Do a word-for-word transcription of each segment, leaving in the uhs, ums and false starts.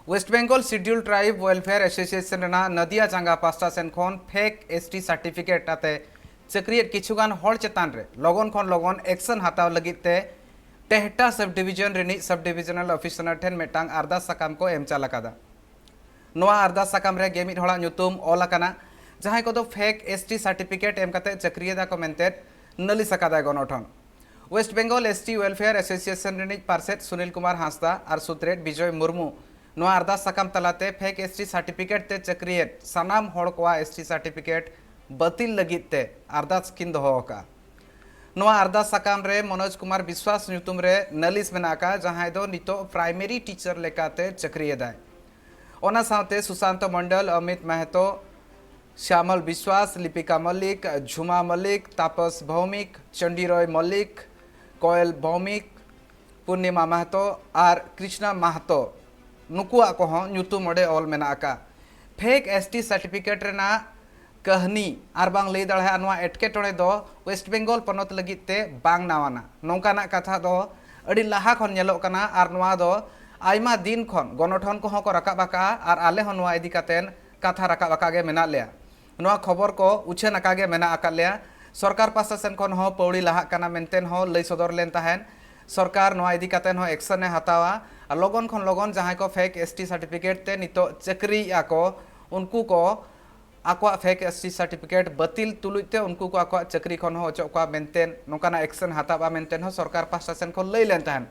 West Bengal Scheduled Tribe Welfare Association ᱨᱮᱱᱟᱜ ᱱᱟᱫᱤᱭᱟ ᱪᱟᱸᱜᱟ ᱯᱟᱥᱴᱟ ᱥᱮᱱ ᱠᱷᱚᱱ ᱯᱷᱮᱠ ᱮᱥ ᱴᱤ ᱥᱟᱨᱴᱤᱯᱷᱤᱠᱮᱴ ᱟᱛᱮ ᱪᱟᱹᱠᱨᱤᱭᱮᱫ ᱠᱤᱪᱷᱩᱜᱟᱱ ᱦᱚᱲ ᱪᱮᱛᱟᱱ ᱨᱮ ᱞᱚᱜᱚᱱ ᱠᱷᱚᱱ ᱞᱚᱜᱚᱱ ᱮᱠᱥᱚᱱ ᱦᱟᱛᱟᱣ ᱞᱟᱹᱜᱤᱫ ᱛᱮ ᱴᱮᱦᱴᱟ ᱥᱟᱵ ᱰᱤᱵᱤᱡᱚᱱ ᱨᱤᱱᱤᱡ ᱥᱟᱵ ᱰᱤᱵᱤᱡᱚᱱᱟᱞ ᱚᱯᱷᱤᱥᱟᱨ ᱴᱷᱮᱱ ᱢᱤᱫᱴᱟᱝ ᱟᱨᱫᱟᱥ ᱥᱟᱠᱟᱢ ᱠᱚ ᱮᱢ ᱪᱟᱞ ᱟᱠᱟᱫᱟ᱾ ᱱᱚᱣᱟ ᱟᱨᱫᱟᱥ ᱥᱟᱠᱟᱢ ᱨᱮ ᱜᱮᱢᱤᱫ ᱦᱚᱲᱟᱜ ᱧᱩᱛᱩᱢ ᱚᱞ ᱟᱠᱟᱱᱟ, ᱡᱟᱦᱟᱸᱭ ᱠᱚᱫᱚ ᱯᱷᱮᱠ ᱮᱥ ᱴᱤ ᱥᱟᱨᱴᱤᱯᱷᱤᱠᱮᱴ ᱮᱢ ᱠᱟᱛᱮ ᱪᱟᱹᱠᱨᱤᱭᱮᱫᱟ ᱠᱚ ᱢᱮᱱᱛᱮ ᱱᱟᱹᱞᱤᱥ ᱟᱠᱟᱫᱟᱭ ᱜᱚᱱᱚᱴᱷᱚᱱ᱾ West Bengal S T Welfare Association ᱨᱤᱱᱤᱡ ᱯᱟᱨᱥᱮᱛ ᱥᱩᱱᱤᱞ ᱠᱩᱢᱟᱨ ᱦᱟᱸᱥᱫᱟ ᱟᱨ ᱥᱩᱛᱨᱮᱛ ᱵᱤᱡᱚᱭ ᱢᱩᱨᱢᱩ ᱱᱚᱣᱟ ᱟᱨᱫᱟᱥ ᱥᱟᱠᱟᱢ ᱛᱟᱞᱟᱛᱮ ᱯᱷᱮᱠ ᱮᱥ ᱴᱤ ᱥᱟᱨᱴᱤᱯᱷᱤᱠᱮᱴ ᱛᱮ ᱪᱟᱹᱠᱨᱤᱭᱮᱫ ᱥᱟᱱᱟᱢ ᱦᱚᱲ ᱠᱚᱣᱟᱜ ᱮᱥ ᱴᱤ ᱥᱟᱨᱴᱤᱯᱷᱤᱠᱮᱴ ᱵᱟᱹᱛᱤᱞ ᱞᱟᱹᱜᱤᱫ ᱛᱮ ᱟᱨᱫᱟᱥ ᱠᱤᱱ ᱫᱚᱦᱚ ᱟᱠᱟᱫᱼᱟ᱾ ᱱᱚᱣᱟ ᱟᱨᱫᱟᱥ ᱥᱟᱠᱟᱢ ᱨᱮ ᱢᱚᱱᱳᱡᱽ ᱠᱩᱢᱟᱨ ᱵᱤᱥᱣᱟᱥ ᱧᱩᱛᱩᱢ ᱨᱮ ᱱᱟᱹᱞᱤᱥ ᱢᱮᱱᱟᱜ ᱟᱠᱟᱫ, ᱡᱟᱦᱟᱸᱭ ᱫᱚ ᱱᱤᱛᱚᱜ ᱯᱨᱟᱭᱢᱟᱨᱤ ᱴᱤᱪᱟᱨ ᱞᱮᱠᱟᱛᱮ ᱪᱟᱹᱠᱨᱤᱭᱮᱫᱟᱭ᱾ ᱚᱱᱟ ᱥᱟᱶᱛᱮ ᱥᱩᱥᱟᱱᱛᱚ ᱢᱚᱱᱰᱚᱞ, ᱚᱢᱤᱛ ᱢᱟᱦᱟᱛᱚ, ᱥᱭᱟᱢᱚᱞ ᱵᱤᱥᱣᱟᱥ, ᱞᱤᱯᱤᱠᱟ ᱢᱚᱞᱞᱤᱠ, ᱡᱷᱩᱢᱟ ᱢᱚᱞᱞᱤᱠ, ᱛᱟᱯᱚᱥ ᱵᱷᱳᱣᱢᱤᱠ, ᱪᱚᱱᱰᱤᱨᱚᱭ ᱢᱚᱞᱞᱤᱠ, ᱠᱚᱭᱮᱞ ᱵᱷᱳᱣᱢᱤᱠ, ᱯᱩᱨᱱᱤᱢᱟ ᱢᱟᱦᱟᱛᱚ ᱟᱨ ᱠᱨᱤᱥᱱᱟ ᱢᱟᱦᱟᱛᱚ, ᱱᱩᱠᱩᱣᱟᱜ ᱠᱚᱦᱚᱸ ᱧᱩᱛᱩᱢ ᱚᱸᱰᱮ ᱚᱞ ᱢᱮᱱᱟᱜ ᱟᱠᱟᱫ᱾ ᱯᱷᱮᱠ ᱮᱥ ᱴᱤ ᱥᱟᱨᱴᱤᱯᱷᱤᱠᱮᱴ ᱨᱮᱱᱟᱜ ᱠᱟᱹᱦᱱᱤ ᱟᱨ ᱵᱟᱝ ᱞᱟᱹᱭ ᱫᱟᱲᱮᱭᱟᱜᱼᱟ, ᱱᱚᱣᱟ ᱮᱴᱠᱮᱴᱚᱬᱮ ᱫᱚ ᱳᱭᱮᱥᱴ ᱵᱮᱝᱜᱚᱞ ᱯᱚᱱᱚᱛ ᱞᱟᱹᱜᱤᱫ ᱛᱮ ᱵᱟᱝ ᱱᱟᱣᱟᱱᱟ᱾ ᱱᱚᱝᱠᱟᱱᱟᱜ ᱠᱟᱛᱷᱟ ᱫᱚ ᱟᱹᱰᱤ ᱞᱟᱦᱟ ᱠᱷᱚᱱ ᱧᱮᱞᱚᱜ ᱠᱟᱱᱟ ᱟᱨ ᱱᱚᱣᱟ ᱫᱚ ᱟᱭᱢᱟ ᱫᱤᱱ ᱠᱷᱚᱱ ᱜᱚᱱᱚᱴᱷᱚᱱ ᱠᱚᱦᱚᱸ ᱠᱚ ᱨᱟᱠᱟᱵ ᱟᱠᱟᱫᱼᱟ ᱟᱨ ᱟᱞᱮ ᱦᱚᱸ ᱱᱚᱣᱟ ᱤᱫᱤ ᱠᱟᱛᱮ ᱠᱟᱛᱷᱟ ᱨᱟᱠᱟᱵ ᱟᱠᱟᱫ ᱜᱮ ᱢᱮᱱᱟᱜ ᱞᱮᱭᱟ᱾ ᱱᱚᱣᱟ ᱠᱷᱚᱵᱚᱨ ᱠᱚ ᱩᱪᱷᱟᱹᱱ ᱟᱠᱟᱫ ᱜᱮ ᱢᱮᱱᱟᱜ ᱟᱠᱟᱫ ᱞᱮᱭᱟ᱾ ᱥᱚᱨᱠᱟᱨ ᱯᱟᱦᱴᱟ ᱥᱮᱱ ᱠᱷᱚᱱ ᱦᱚᱸ ᱯᱟᱹᱣᱲᱤ ᱞᱟᱦᱟᱜ ᱠᱟᱱᱟ ᱢᱮᱱᱛᱮ ᱦᱚᱸ ᱞᱟᱹᱭ ᱥᱚᱫᱚᱨ ᱞᱮᱱ ᱛᱟᱦᱮᱸᱫ᱾ ᱥᱚᱨᱠᱟᱨ ᱱᱚᱣᱟ ᱤᱫᱤ ᱠᱟᱛᱮ ᱦᱚᱸ ᱮᱠᱥᱚᱱ ᱮ ᱦᱟᱛᱟᱣᱟ ᱟᱨ ᱞᱚᱜᱚᱱ ᱠᱷᱚᱱ ᱞᱚᱜᱚᱱ ᱡᱟᱦᱟᱸᱭ ᱠᱚ ᱯᱷᱮᱠ ᱮᱥ ᱴᱤ ᱥᱟᱨᱴᱤᱯᱷᱤᱠᱮᱴ ᱛᱮ ᱱᱤᱛᱚᱜ ᱪᱟᱹᱠᱨᱤᱭᱮᱫᱼᱟ ᱠᱚ, ᱩᱱᱠᱩ ᱠᱚ ᱟᱠᱚᱣᱟᱜ ᱯᱷᱮᱠ ᱮᱥ ᱴᱤ ᱥᱟᱨᱴᱤᱯᱷᱤᱠᱮᱴ ᱵᱟᱹᱛᱤᱞ ᱛᱩᱞᱩᱡ ᱛᱮ ᱩᱱᱠᱩ ᱠᱚ ᱟᱠᱚᱣᱟᱜ ᱪᱟᱹᱠᱨᱤ ᱠᱷᱚᱱ ᱦᱚᱸ ᱚᱪᱚᱜ ᱠᱚᱣᱟ ᱢᱮᱱᱛᱮ ᱱᱚᱝᱠᱟᱱᱟᱜ ᱮᱠᱥᱚᱱ ᱦᱟᱛᱟᱣᱟ ᱢᱮᱱᱛᱮ ᱦᱚᱸ ᱥᱚᱨᱠᱟᱨ ᱯᱟᱦᱴᱟ ᱥᱮᱱ ᱠᱷᱚᱱ ᱞᱟᱹᱭ ᱞᱮᱱ ᱛᱟᱦᱮᱸᱫ᱾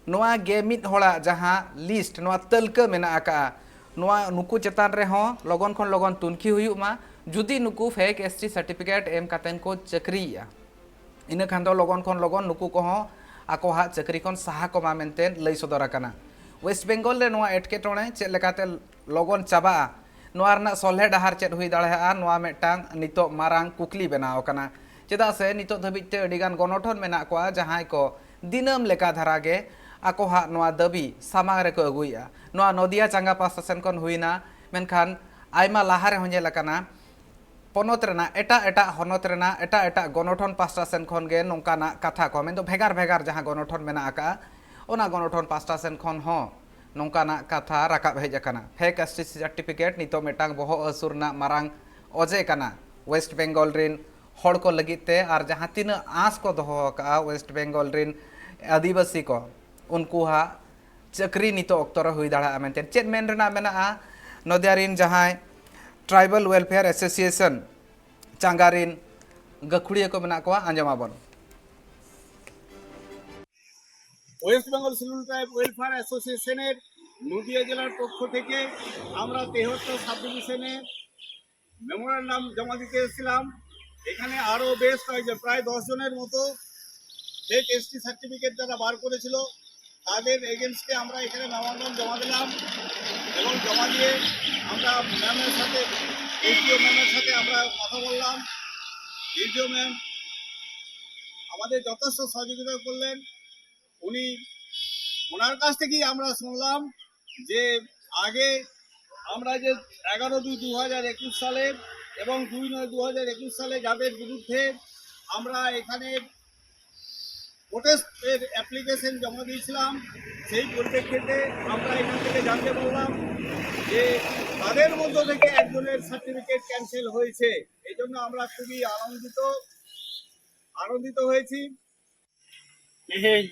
ᱱᱚᱣᱟ ᱜᱮ ᱢᱤᱫ ᱦᱚᱲᱟᱜ ᱡᱟᱦᱟᱸ ᱞᱤᱥᱴ, ᱱᱚᱣᱟ ᱛᱟᱹᱞᱠᱟᱹ ᱢᱮᱱᱟᱜ ᱟᱠᱟᱫᱼᱟ, ᱱᱚᱣᱟ ᱱᱩᱠᱩ ᱪᱮᱛᱟᱱ ᱨᱮᱦᱚᱸ ᱞᱚᱜᱚᱱ ᱠᱷᱚᱱ ᱞᱚᱜᱚᱱ ᱛᱩᱱᱠᱷᱤ ᱦᱩᱭᱩᱜ ᱢᱟ᱾ ᱡᱩᱫᱤ ᱱᱩᱠᱩ ᱯᱷᱮᱠ ᱮᱥ ᱴᱤ ᱥᱟᱨᱴᱤᱯᱷᱤᱠᱮᱴ ᱮᱢ ᱠᱟᱛᱮᱱ ᱠᱚ ᱪᱟᱹᱠᱨᱤᱭᱮᱫᱼᱟ, ᱤᱱᱟᱹ ᱠᱷᱟᱱ ᱫᱚ ᱞᱚᱜᱚᱱ ᱠᱷᱚᱱ ᱞᱚᱜᱚᱱ ᱱᱩᱠᱩ ᱠᱚᱦᱚᱸ ᱟᱠᱚᱣᱟᱜ ᱪᱟᱹᱠᱨᱤ ᱠᱷᱚᱱ ᱥᱟᱦᱟ ᱠᱚᱢᱟ ᱢᱮᱱᱛᱮ ᱞᱟᱹᱭ ᱥᱚᱫᱚᱨ ᱟᱠᱟᱱᱟ᱾ ᱳᱭᱮᱥᱴ ᱵᱮᱝᱜᱚᱞ ᱨᱮ ᱱᱚᱣᱟ ᱮᱴᱠᱮᱴᱚᱬᱮ ᱪᱮᱫ ᱞᱮᱠᱟᱛᱮ ᱞᱚᱜᱚᱱ ᱪᱟᱵᱟᱜᱼᱟ, ᱱᱚᱣᱟ ᱨᱮᱱᱟᱜ ᱥᱚᱞᱦᱮ ᱰᱟᱦᱟᱨ ᱪᱮᱫ ᱦᱩᱭ ᱫᱟᱲᱮᱭᱟᱜᱼᱟ, ᱱᱚᱣᱟ ᱢᱤᱫᱴᱟᱝ ᱱᱤᱛᱚᱜ ᱢᱟᱨᱟᱝ ᱠᱩᱠᱞᱤ ᱵᱮᱱᱟᱣ ᱟᱠᱟᱱᱟ᱾ ᱪᱮᱫᱟᱜ ᱥᱮ ᱱᱤᱛᱚᱜ ᱫᱷᱟᱹᱵᱤᱡ ᱛᱮ ᱟᱹᱰᱤᱜᱟᱱ ᱜᱚᱱᱚᱴᱷᱚᱱ ᱢᱮᱱᱟᱜ ᱠᱚᱣᱟ, ᱡᱟᱦᱟᱸᱭ ᱠᱚ ᱫᱤᱱᱟᱹᱢ ᱞᱮᱠᱟ ᱫᱷᱟᱨᱟ ᱜᱮ ᱟᱠᱚᱣᱟᱜ ᱱᱚᱣᱟ ᱫᱟᱹᱵᱤ ᱥᱟᱢᱟᱝ ᱨᱮᱠᱚ ᱟᱹᱜᱩᱭᱮᱫᱼᱟ᱾ ᱱᱚᱣᱟ ᱱᱚᱫᱤᱭᱟ ᱪᱟᱸᱜᱟ ᱯᱟᱥᱴᱟ ᱥᱮᱱ ᱠᱷᱚᱱ ᱦᱩᱭᱱᱟ, ᱢᱮᱱᱠᱷᱟᱱ ᱟᱭᱢᱟ ᱞᱟᱦᱟ ᱨᱮᱦᱚᱸ ᱧᱮᱞ ᱟᱠᱟᱱᱟ, ᱯᱚᱱᱚᱛ ᱨᱮᱱᱟᱜ ᱮᱴᱟᱜ ᱮᱴᱟᱜ ᱦᱚᱱᱚᱛ ᱨᱮᱱᱟᱜ ᱮᱴᱟᱜ ᱮᱴᱟᱜ ᱜᱚᱱᱚᱴᱷᱚᱱ ᱯᱟᱥᱴᱟ ᱥᱮᱱ ᱠᱷᱚᱱ ᱜᱮ ᱱᱚᱝᱠᱟᱱᱟᱜ ᱠᱟᱛᱷᱟ ᱠᱚ, ᱢᱮᱱᱫᱚ ᱵᱷᱮᱜᱟᱨ ᱵᱷᱮᱜᱟᱨ ᱡᱟᱦᱟᱸ ᱜᱚᱱᱚᱴᱷᱚᱱ ᱢᱮᱱᱟᱜ ᱟᱠᱟᱫᱼᱟ, ᱚᱱᱟ ᱜᱚᱱᱚᱴᱷᱚᱱ ᱯᱟᱥᱴᱟ ᱥᱮᱱ ᱠᱷᱚᱱ ᱦᱚᱸ ᱱᱚᱝᱠᱟᱱᱟᱜ ᱠᱟᱛᱷᱟ ᱨᱟᱠᱟᱵ ᱦᱮᱡ ᱟᱠᱟᱱᱟ᱾ ᱯᱷᱮᱠ ᱮᱥ ᱴᱤ ᱥᱟᱨᱴᱤᱯᱷᱤᱠᱮᱴ ᱱᱤᱛᱚᱜ ᱢᱤᱫᱴᱟᱝ ᱵᱚᱦᱚᱜ ᱦᱟᱹᱥᱩ ᱨᱮᱱᱟᱜ ᱢᱟᱨᱟᱝ ᱚᱡᱮ ᱠᱟᱱᱟ ᱣᱮᱥᱴ ᱵᱮᱝᱜᱚᱞ ᱨᱤᱱ ᱦᱚᱲ ᱠᱚ ᱞᱟᱹᱜᱤᱫ ᱛᱮ, ᱟᱨ ᱡᱟᱦᱟᱸ ᱛᱤᱱᱟᱹᱜ ᱟᱸᱥ ᱠᱚ ᱫᱚᱦᱚ ᱟᱠᱟᱫᱼᱟ ᱣᱮᱥᱴ ᱵᱮᱝᱜᱚᱞ ᱨᱤᱱ ᱟᱹᱫᱤᱵᱟᱹᱥᱤ ᱠᱚ, ᱩᱱᱠᱩᱣᱟᱜ ᱪᱟᱹᱠᱨᱤ ᱱᱤᱛᱚᱜ ᱚᱠᱛᱚ ᱨᱮ ᱦᱩᱭ ᱫᱟᱲᱮᱭᱟᱜᱼᱟ ᱢᱮᱱᱛᱮ᱾ ᱪᱮᱫ ᱢᱮᱱ ᱨᱮᱱᱟᱜ ᱢᱮᱱᱟᱜᱼᱟ ᱱᱚᱫᱤᱭᱟ ᱨᱤᱱ ᱡᱟᱦᱟᱸᱭ ᱴᱨᱟᱭᱵᱟᱞ ᱣᱮᱞᱯᱷᱮᱭᱟᱨ ᱮᱥᱳᱥᱤᱭᱮᱥᱚᱱ ᱪᱟᱸᱜᱟ ᱨᱤᱱ ᱜᱟᱹᱠᱷᱩᱲᱤᱭᱟᱹ ᱠᱚ ᱢᱮᱱᱟᱜ ᱠᱚᱣᱟ, ᱟᱸᱡᱚᱢ ᱟᱵᱚᱱ᱾ West Bengal schedule tribe welfare অ্যাসোসিয়েশনের নদিয়া জেলার পক্ষ থেকে আমরা তেহট্ট সাব ডিভিশনে মেমোরান্ডাম জমা দিতে এসেছিলাম। এখানে আরও বেশ কয়েকজন, প্রায় দশ জনের মতো ফেক এসটি সার্টিফিকেট যারা বার করেছিল, তাদের এগেনস্টে আমরা এখানে মেমোরান্ডাম জমা দিলাম এবং জমা দিয়ে আমরা ম্যামের সাথে, এসডিও ম্যামের সাথে আমরা কথা বললাম। এসডিও ম্যাম আমাদের যথেষ্ট সহযোগিতা করলেন। উনি, ওনার কাছ থেকেই আমরা শুনলাম যে আগে আমরা যে এগারো দুই দু হাজার একুশ সালে এবং দুই নয় দু হাজার একুশ সালে যাদের বিরুদ্ধে আমরা এখানে প্রোটেস্টের অ্যাপ্লিকেশন জমা দিয়েছিলাম, সেই পরিপ্রেক্ষিতে আমরা এখান থেকে জানতে পারলাম যে তাদের মধ্য থেকে একজনের সার্টিফিকেট ক্যান্সেল হয়েছে। এই জন্য আমরা খুবই আনন্দিত, আনন্দিত হয়েছি। ᱛᱮᱦᱮᱧ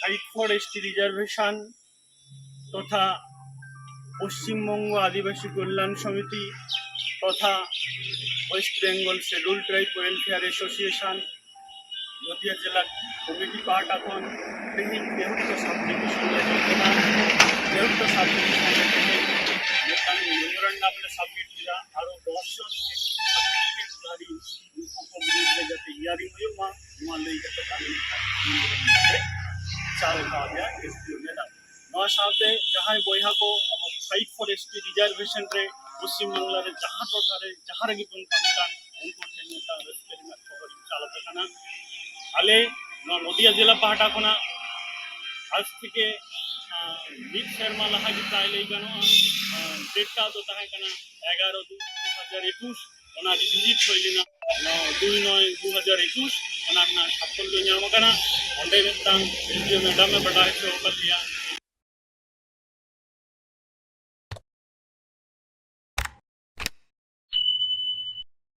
fight for S T reservation ᱛᱚᱛᱷᱟ ᱯᱚᱥᱪᱤᱢ ᱵᱚᱝᱜᱚ ᱟᱹᱫᱤᱵᱟᱹᱥᱤ ᱠᱚᱞᱭᱟᱱ ᱥᱚᱢᱤᱛᱤ ᱛᱚᱛᱷᱟ west Bengal scheduled tribe welfare association Nadia Zila committee ᱯᱟᱦᱴᱟ ᱠᱷᱚᱱ ᱛᱮᱦᱮᱧ ᱛᱮᱦᱩᱴᱴᱚ ᱥᱟᱵ ᱰᱤᱵᱷᱤᱥᱚᱱ ᱨᱮ ᱡᱚᱛᱚᱱᱟ ᱛᱮᱦᱩᱴᱴᱚ ᱥᱟᱵ ᱰᱤᱵᱷᱤᱥᱚᱱ ᱨᱮ ᱛᱮᱦᱮᱧ ᱢᱤᱫᱴᱟᱝ ᱢᱮᱢᱳᱨᱟᱱᱰᱟᱢ ᱞᱮ ᱥᱟᱵᱢᱤᱴ ᱠᱮᱫᱟ᱾ ᱟᱨᱚ ᱫᱚᱥ ᱡᱚᱱ ᱥᱟᱨᱴᱤᱯᱷᱤᱠᱮᱴ ᱫᱷᱟᱨᱤ ᱩᱱᱠᱩ ᱠᱚ ᱵᱤᱨᱩᱫᱷ ᱨᱮ ᱡᱟᱛᱮ ᱦᱤᱭᱟᱨᱤᱝ ᱦᱩᱭᱩᱜ ᱢᱟ, ᱱᱚᱣᱟ ᱞᱟᱹᱭ ᱠᱟᱛᱮ ᱠᱟᱹᱢᱤ ᱞᱮ ᱪᱟᱞ ᱠᱟᱣᱫᱮᱭᱟ ᱮᱥ ᱰᱤ ᱳ ᱢᱮᱰᱟᱢ᱾ ᱱᱚᱣᱟ ᱥᱟᱶᱛᱮ ᱡᱟᱦᱟᱸᱭ ᱵᱚᱭᱦᱟ ᱠᱚ ᱟᱵᱚ fight for S T reservation ᱨᱮ ᱯᱚᱥᱪᱤᱢ ᱵᱟᱝᱞᱟ ᱨᱮ ᱡᱟᱦᱟᱸ ᱴᱚᱴᱷᱟ ᱨᱮ ᱡᱟᱦᱟᱸ ᱨᱮᱜᱮ ᱵᱚᱱ ᱠᱟᱹᱢᱤ ᱠᱟᱱ, ᱩᱱᱠᱩ ᱴᱷᱮᱱ ᱢᱤᱫᱴᱟᱝ ᱨᱟᱹᱥᱠᱟᱹ ᱨᱮᱱᱟᱜ ᱠᱷᱚᱵᱚᱨ ᱤᱧ ᱪᱟᱞ ᱟᱯᱮ ᱠᱟᱱᱟ᱾ ᱟᱞᱮ ᱱᱚᱣᱟ ᱱᱚᱫᱤᱭᱟ ᱡᱮᱞᱟ ᱯᱟᱦᱴᱟ ᱠᱷᱚᱱᱟᱜ ᱟᱡ ᱛᱷᱮᱠᱮ, ᱟᱸ, ᱢᱤᱫ ᱥᱮᱨᱢᱟ ᱞᱟᱦᱟ ᱜᱮ ᱯᱨᱟᱭ ᱞᱟᱹᱭ ᱜᱟᱱᱚᱜᱼᱟ, ᱟᱸ, ᱰᱮᱴ ᱴᱟᱜ ᱫᱚ ᱛᱟᱦᱮᱸ ᱠᱟᱱᱟ ᱮᱜᱟᱨᱚ ᱫᱩᱭ ᱫᱩ ᱦᱟᱡᱟᱨ ᱮᱠᱩᱥ, ᱚᱱᱟ ᱨᱤᱞᱤᱡᱽ ᱦᱩᱭ ᱞᱮᱱᱟ ᱫᱩᱭ ᱱᱚᱭ ᱫᱩ ᱦᱟᱡᱟᱨ ᱮᱠᱩᱥ, ᱚᱱᱟ ᱨᱮᱱᱟᱜ ᱥᱟᱯᱷᱚᱞᱞᱚ ᱧᱟᱢ ᱟᱠᱟᱱᱟ᱾ ᱚᱸᱰᱮ ᱢᱤᱫᱴᱟᱝ ᱵᱷᱤᱰᱤᱭᱳ ᱢᱮᱰᱟᱢᱮ ᱵᱟᱰᱟᱭ ᱦᱚᱪᱚ ᱟᱠᱟᱫ ᱞᱮᱭᱟ᱾